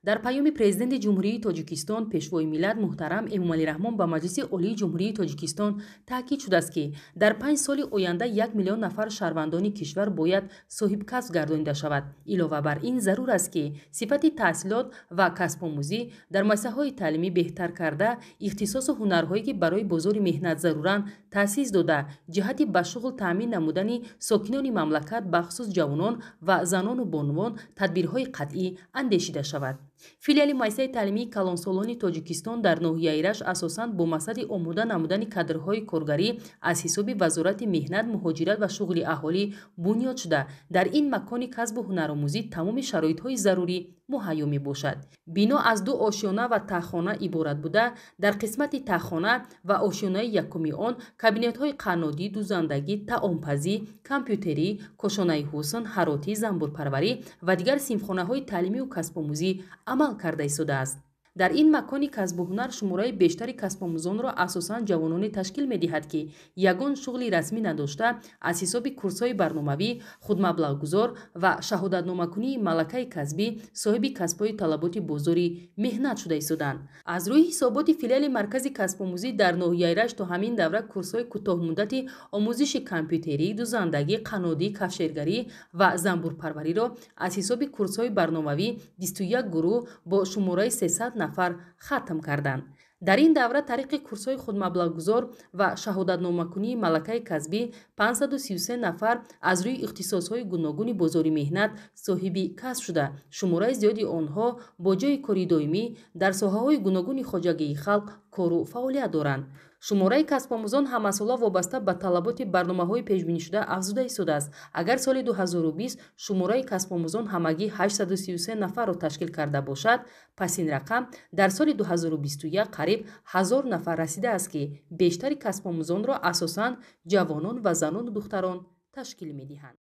Дар паёми Президенти Ҷумҳурии Тоҷикистон, Пешвои миллат муҳтарам Эмомалӣ Раҳмон ба Маҷлиси Олии Ҷумҳурии Тоҷикистон таъкид шудааст, ки дар 5 соли оянда 1 миллион нафар шаҳрвандони кишвар бояд соҳибкасб гардонида шавад. Илова бар ин, зарур аст, ки сифати таҳсилот ва касбомӯзӣ дар муассисаҳои таълимӣ беҳтар карда, ихтисосу ҳунарҳое, ки барои бозори меҳнат заруранд, таъсис дода, ҷиҳати ба шуғл таъмин намудани сокинони мамлакат, бахусус ҷавонон ва занону бонувон, тадбирҳои қатъӣ андешида шавад. Филиали муассисаи таълимии калонсолони Тоҷикистон дар ноҳияи Рашт асосан бо мақсади омода намудани кадрҳои коргарӣ аз ҳисоби Вазорати меҳнат, муҳоҷират ва шуғли аҳолӣ бунёд шуда, дар ин макони касбу ҳунаромӯзӣ тамоми шароитҳои зарурӣ муҳайё мебошад. Бино аз ду ошёна ва таҳхона иборат буда, дар қисмати таҳхона ва ошёнаи якуми он кабинетҳои қаннодӣ, дузандагӣ, таомпазӣ, компютерӣ, кошонаи ҳусн, ҳаротӣ, занбурпарварӣ ва дигар синфхонаҳои таълимию касбомӯзӣ амал карда истодааст. Дар ин макони касбу ҳунар шумораи бештари касбомӯзонро асосан ҷавононе ташкил медиҳад, ки ягон шуғли расмӣ надошта, аз ҳисоби курсҳои барномавӣ, худмаблағгузор ва шаҳодатномакунии малакаи касбӣ соҳиби касбҳои талаботи бозори меҳнат шуда истодаанд. Аз рӯи ҳисоботи филиали маркази касбомӯзӣ дар ноҳияи Рашт, то ҳамин давра курсҳои кӯтоҳмуддати омӯзиши компютерӣ, дузандагӣ, қаннодӣ, кафшергарӣ ва занбурпарвариро аз ҳисоби курсҳои барномавӣ 21 гурӯҳ бо шумораи 300 нафар хатм карданд. Дар ин давра тариқи курсҳои худмаблағгузор ва шаҳодатномакунии малакаи касбӣ 533 нафар аз рӯи ихтисосҳои гуногуни бозори меҳнат соҳиби касб шуда, шумораи зиёди онҳо бо ҷойи кори доимӣ дар соҳаҳои гуногуни хоҷагии халқ кору фаъолият доранд. Шумораи касбомӯзон ҳамасола вобаста ба талаботи барномаҳои пешбинишуда афзуда истодааст. Агар соли 2020 шумораи касбомӯзон ҳамагӣ 833 нафарро ташкил карда бошад, пас ин рақам дар соли 2021 қариб 1000 нафар расидааст, ки бештари касбомӯзонро асосан ҷавонон ва занону духтарон ташкил медиҳанд.